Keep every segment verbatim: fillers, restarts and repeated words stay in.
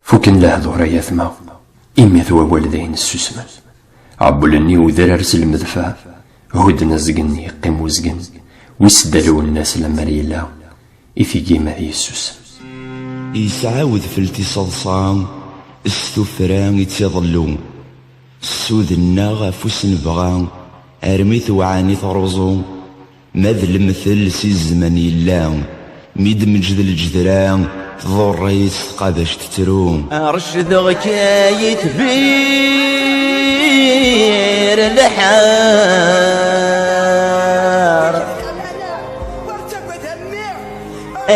Fukken lehdur ay atma, imi-t wawal d ayen ssusmen. Ɛewwlen i udrar s lmedfeɛ, hudden azgen yeqqim uzgen, wis dderrwen-as lemmer yella, i tigim ad yessusem. Yesɛa udfel tiseḍsa, s tuffra i tt-iḍellu. Ssuden-nneɣ afus nebɣa, armi tewɛan i truẓu. Ma d lemtel si zzman yella, mi d-meǧǧed lǧedra, tḍurr-it tqabact tettru. Rcdeɣ-k ay itbir lḥar,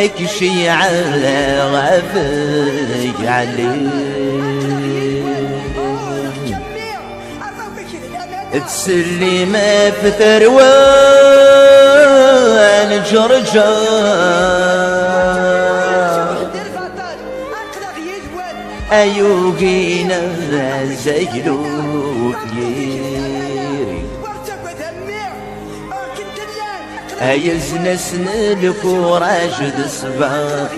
ak-ceyɛeɣ ɣef gɛli. Ttsellim ɣef tarwa n Ǧerǧer, ay ugin azaglu f yiri. Ay azen-asen lkuraj d ṣṣber,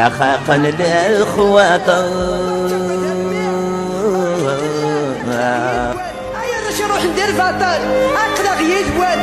axaqen lexwaṭer. Ay arrac iruḥen di lbaṭel, aql-aɣ yid-wen.